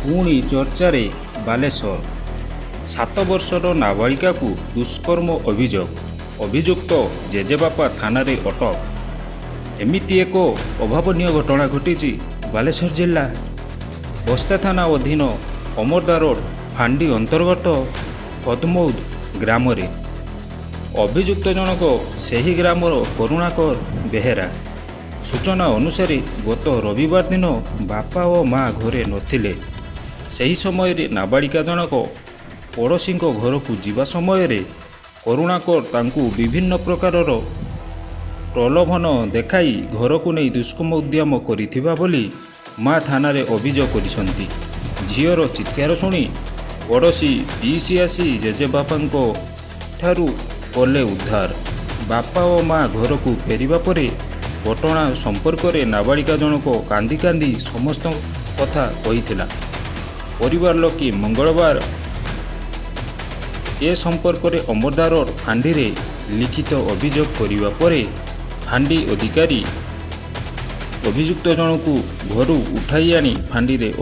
ପୁଣି ଚର୍ଚ୍ଚାରେ ବାଲେଶ୍ୱର। 7 ବର୍ଷର ନାବାଳିକାକୁ ଦୁଷ୍କର୍ମ ଅଭିଯୋଗ। ଅଭିଯୁକ୍ତ ଜେଜେବାପା ଥାନାରେ ଅଟକ। ଏମିତି ଏକ ଅଭାବନୀୟ ଘଟଣା ଘଟିଛି ବାଲେଶ୍ୱର ଜିଲ୍ଲା ବସ୍ତା ଥାନା ଅଧୀନ ଅମର୍ଦ୍ଦା ରୋଡ ଫାଣ୍ଡି ଅନ୍ତର୍ଗତ ପଦ୍ମୌଦ ଗ୍ରାମରେ। ଅଭିଯୁକ୍ତ ଜଣକ ସେହି ଗ୍ରାମର କରୁଣାକର ବେହେରା। ସୂଚନା ଅନୁସାରେ, ଗତ ରବିବାର ଦିନ ବାପା ଓ ମା ଘରେ ନଥିଲେ। ସେହି ସମୟରେ ନାବାଳିକା ଜଣକ ପଡ଼ୋଶୀଙ୍କ ଘରକୁ ଯିବା ସମୟରେ କରୁଣାକର ତାଙ୍କୁ ବିଭିନ୍ନ ପ୍ରକାରର ପ୍ରଲୋଭନ ଦେଖାଇ ଘରକୁ ନେଇ ଦୁଷ୍କର୍ମ ଉଦ୍ୟମ କରିଥିବା ବୋଲି ମା ଥାନାରେ ଅଭିଯୋଗ କରିଛନ୍ତି। ଝିଅର ଚିତ୍କାର ଶୁଣି ପଡ଼ୋଶୀ ପିଇସି ଆସି ଜେଜେବାପାଙ୍କ ଠାରୁ କଲେ ଉଦ୍ଧାର। ବାପା ଓ ମା ଘରକୁ ଫେରିବା ପରେ ଘଟଣା ସମ୍ପର୍କରେ ନାବାଳିକା ଜଣକ କାନ୍ଦି କାନ୍ଦି ସମସ୍ତ କଥା କହିଥିଲା। ପରିବାର ଲୋକେ ମଙ୍ଗଳବାର ଏ ସମ୍ପର୍କରେ ଅମର୍ଦ୍ଦା ରୋଡ ଫାଣ୍ଡିରେ ଲିଖିତ ଅଭିଯୋଗ କରିବା ପରେ ଫାଣ୍ଡି ଅଧିକାରୀ ଅଭିଯୁକ୍ତ ଜଣକୁ ଘରୁ ଉଠାଇ ଆଣି ଫାଣ୍ଡିରେ